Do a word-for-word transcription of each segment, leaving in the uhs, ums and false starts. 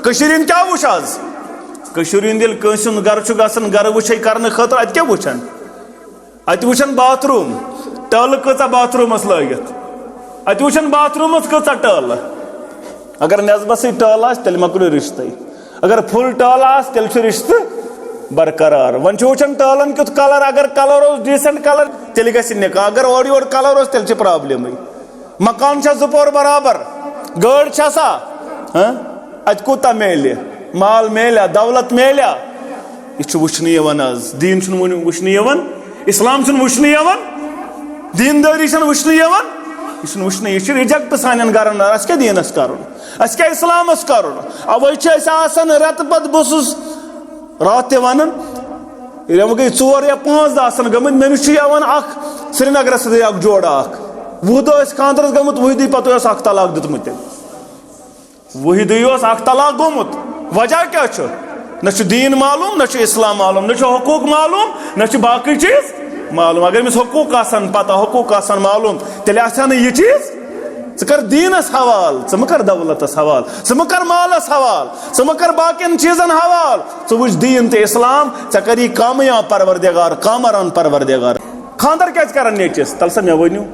کٔشیٖرِ ہُنٛد کیٛاہ وٕچھ آز؟ کٔشیٖرِ ہُنٛد ییٚلہِ کٲنٛسہِ ہُنٛد گرٕ چھُ گژھان، گرٕ وٕچھے کرنہٕ خٲطرٕ، اَتہِ کیٛاہ وٕچھان؟ اَتہِ وٕچھان باتھ روٗم، ٹٲلہٕ کۭژاہ باتھ روٗمَس لٲگِتھ، اَتہِ وٕچھان باتھ روٗمَس کۭژاہ ٹٲلہٕ۔ اگر نٮ۪صبَسٕے ٹٲلہٕ آسہِ، تیٚلہِ مۄکلیو رِشتَے۔ اگر فُل ٹٲلہٕ آسہِ، تیٚلہِ چھُ رِشتہٕ برقرار۔ وۄنۍ چھُ وٕچھان ٹٲلَن کیُتھ کَلَر، اگر کَلَر اوس ڈیٖسَنٹ کَلَر، تیٚلہِ گژھِ نِکاح، اگر اورٕ یورٕ کَلَر اوس، تیٚلہِ چھِ پرابلِمٕے۔ مکان چھا زٕ پور برابر؟ گٲڑۍ چھا سا؟ ہاں؟ اَتہِ کوٗتاہ میلہِ؟ مال میلیا؟ دولت میلیا؟ یہِ چھُ وٕچھنہٕ یِوان آز۔ دیٖن چھُنہٕ وٕنہِ وٕچھنہٕ یِوان، اِسلام چھُنہٕ وٕچھنہٕ یِوان، دیٖندٲری چھَنہٕ وٕچھنہٕ یِوان، یہِ چھُنہٕ وٕچھنہٕ، یہِ چھُ رِجیکٹ سانٮ۪ن گرن۔ اَسہِ کیٛاہ دیٖنَس کَرُن؟ اَسہِ کیٛاہ اِسلامَس کَرُن؟ اَوَے چھِ أسۍ آسان رٮ۪تہٕ پَتہٕ، بہٕ اوسُس راتھ تہِ وَنان، یِم گٔے ژور یا پانٛژھ دۄہ آسان گٔمٕتۍ، مےٚ نِش چھُ یِوان اکھ سرینگرس سۭتۍ اکھ جوڑٕ اکھ۔ وُہ دۄہ ٲسۍ خانٛدرس گٔمٕتۍ، وُہہِ دۄہہِ پتہٕ اوس اکھ طلاق دیُتمُت تٔمۍ۔ وُہہِ دۄہہِ اوس اکھ طلاق گوٚمُت۔ وجہ کیٛاہ چھُ؟ نہ چھُ دیٖن معلوم، نہ چھُ اسلام معلوم، نہ چھُ حقوٗق معلوم، نہ چھُ باقٕے چیٖز معلوم۔ اگر أمِس حقوٗق آسن پتہ، حقوٗق آسن معلوم، تیٚلہِ آسہِ ہا نہٕ یہِ چیٖز۔ ژٕ کر دیٖنس حوال، ژٕ مہ کر دولتس حوال، ژٕ مہ کر مالس حوال، ژٕ مہ کر باقین چیٖزن حوال۔ ژٕ وٕچھ دیٖن تہٕ اسلام، ژےٚ کری کامیاب پروردگار، کامران پروردگار۔ خانٛدر کیٛازِ کران نیٚچِس؟ تَلہٕ سا مےٚ ؤنِو،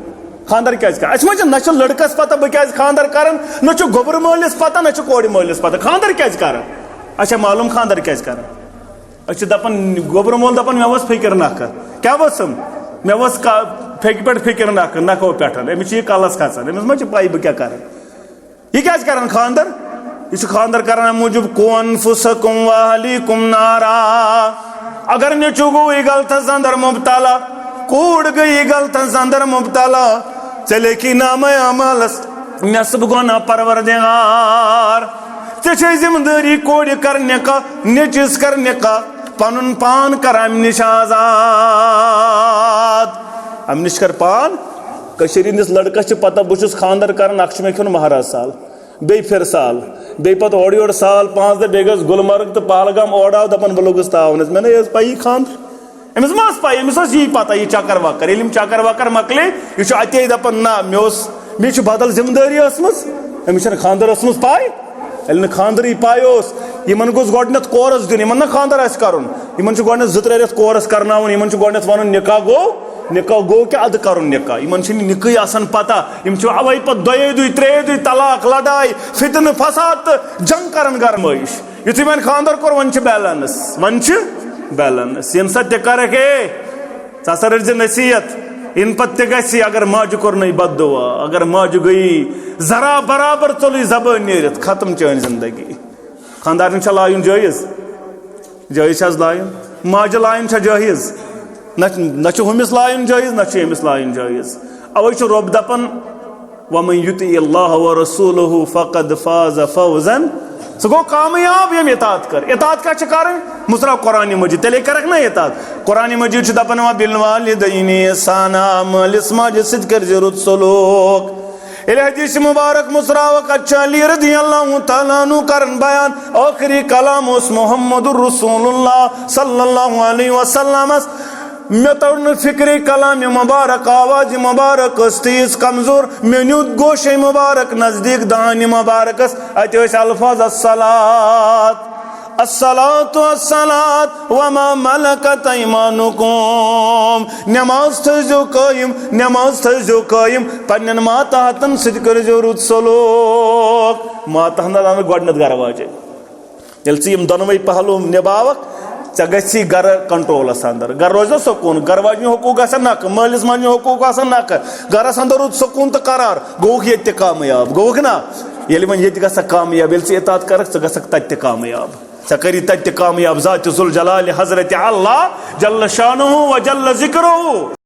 خانٛدر کیٛازِ کران؟ اَسہِ منٛز چھِ، نہ چھِ لڑکس پتہ بہٕ کیٛازِ خانٛدر کران، نہ چھُ گوٚبرٕ مٲلِس پتہ، نہ چھُ کورِ مٲلِس پتہ۔ خانٛدر کیٛازِ کران؟ اچھا، معلوم خانٛدر کیٛازِ کران؟ أسۍ چھِ دَپان، گوٚبرٕ مول دَپان، مےٚ ؤژھ فِکِر نَکھٕ۔ کیٛاہ ؤژھٕم؟ مےٚ ؤژھ کا-، پھیٚکہِ پٮ۪ٹھ فِکِر نَکھٕ، نَکھو پٮ۪ٹھ۔ أمِس چھِ یہِ کَلَس کھَسان، أمِس ما چھِ پَے بہٕ کیٛاہ کَرٕ؟ یہِ کیٛازِ کَران خانٛدر؟ یہِ چھُ خانٛدر کَران اَمہِ موٗجوٗب، "قوا أنفسکم و اہلیکم نارا"۔ اگر نیٚچوٗ گوٚو یہِ غلطس اندر مُبتلا، کوٗر گٔے یہِ غلطس اندر مُبتلا، ژےٚ لیکھی نامہ اعمالس نٮ۪صٕب گۄناہ پروردگار۔ ژےٚ چھے ذمہٕ دٲری کورِ کر نکاح، نیٚچوِس کر نکاح، پنُن پان کر امہِ نِش آزاد۔ امہِ نِش کر پان۔ کٔشیٖرِ ہٕنٛدِس لڑکس چھِ پتہ، بہٕ چھُس خانٛدر کران، اکھ چھُ مےٚ کھیوٚن مہراز سال، بیٚیہِ پھِرٕ سال، بیٚیہِ پتہٕ اورٕ یورٕ سال پانٛژھ دۄہ، بیٚیہِ گٔژھ گُلمرگ تہٕ پہلگام اورٕ آو، دپان بہٕ لوٚگُس تاونس۔ مےٚ نَے ٲس پَیی خانٛدر۔ أمِس ما ٲس پَے؟ أمِس ٲس یی پَتہ، یہِ چکر وکر۔ ییٚلہِ یِم چکر وکر مۄکلے، یہِ چھُ اَتے دَپان، "نہ، مےٚ اوس، مےٚ چھِ بدل ذمہٕ دٲری ٲسمٕژ۔" أمِس چھَنہٕ خانٛدر ٲسمٕژ پَے۔ ییٚلہِ نہٕ خانٛدرٕے پَے اوس، یِمَن گوٚژھ گۄڈٕنٮ۪تھ کورس دیُن، یِمَن نہ خانٛدر آسہِ کَرُن۔ یِمَن چھُ گۄڈٕنٮ۪تھ زٕ ترٛےٚ رٮ۪تھ کورس کَرناوُن، یِمَن چھُ گۄڈٕنٮ۪تھ وَنُن، نِکاح گوٚو، نِکاح گوٚو کہِ اَدٕ کَرُن نِکاح۔ یِمَن چھِنہٕ نِکٕے آسان پَتہ۔ یِم چھِ اَوَے پَتہٕ دۄیے دُے، ترٛیٚیے دُے طلاق، لڑاے، فتنہٕ، فساد تہٕ جنگ کَران گرمٲیِش۔ یُتھُے وۄنۍ خانٛدر کوٚر، وۄنۍ چھِ بیلنس، وۄنۍ چھِ بیلنس۔ ییٚمہِ ساتہٕ تہِ کَرَکھ، ہے، ژٕ ہسا رٔٹۍ زِ نصیحت، یِنہٕ پتہٕ تہِ گژھِ، اگر ماجہِ کوٚرنَے بد دعا، اگر ماجہِ گٔیی ذرا برابر ژوٚلُے زبٲنۍ نیٖرِتھ، ختم چٲنۍ زندگی۔ خانٛدارنہِ چھا لایُن جٲیز؟ جٲیز چھا حظ لایُن؟ ماجہِ لایُن چھا جٲیز؟ نہ، نہ چھُ ہُمِس لایُن جٲیز، نہ چھُ ییٚمِس لایُن جٲیز۔ اَوَے چھُ رۄب دَپان، "ومن یطع اللہ ورسولہ فقد فاز فوزا"۔ سُہ گوٚو کامیاب ییٚمۍ اطاعت کٔر۔ اطاعت کَتھ چھِ کَرٕنۍ؟ مُژراو قرآنِ مجید، تیٚلے کَرَکھ نہ اطاعت۔ قرآنِ مجید چھُ دَپان، "وبالوالدین احسانا"، مٲلِس ماجہِ سۭتۍ کٔرۍ زِ رُت سلوک۔ ییٚلہِ حدیث مبارک مُژراوَکھ، اَتہِ چھُ علی رضی اللہ تعالیٰ عنہ کران بیان، ٲخری کلام اوس محمد رسول اللہ صلی اللہ علیہ وسلمس۔ مےٚ توٚر نہٕ فکرِ کلامِ مبارک، آوازِ مبارک ٲس تیٖژ کمزور، مےٚ نیوٗ گوشے مبارک نزدیٖک دانہِ مبارکس، اَتہِ ٲسۍ الفاظ الصلاۃ، الصلاۃ، الصلاۃ وما ملکت ایمانکم۔ نماز تھٲیزیو قٲیِم، نماز تھٲیزیو قٲیِم، پننٮ۪ن ماتحتن سۭتۍ کٔرزیو رُت سلوک۔ ماتحتن آو گۄڈٕنیتھ گرٕ واجہِ۔ ییٚلہِ ژٕ یِم دۄنوَے پہلو نِباوَکھ، ژےٚ گژھی گرٕ کنٹرولس اندر، گرٕ روزِ نہ سکوٗن، گرٕ واجنہِ حقوٗق آسن نکھٕ، مٲلِس ماجہِ حقوٗق آسن نکھٕ، گرس اندر رُت سکوٗن تہٕ قرار، گوٚوُکھ ییٚتہِ تہِ کامیاب، گوٚوُکھ نا؟ ییٚلہِ وۄنۍ ییٚتہِ گژھکھ کامیاب، ییٚلہِ ژٕ اطاعت کرکھ، ژٕ گژھکھ تتہِ تہِ کامیاب۔ ژےٚ کری تتہِ تہِ کامیاب۔ ذات ذوالجلال حضرت اللہ جل شانہ و جل ذکرہ۔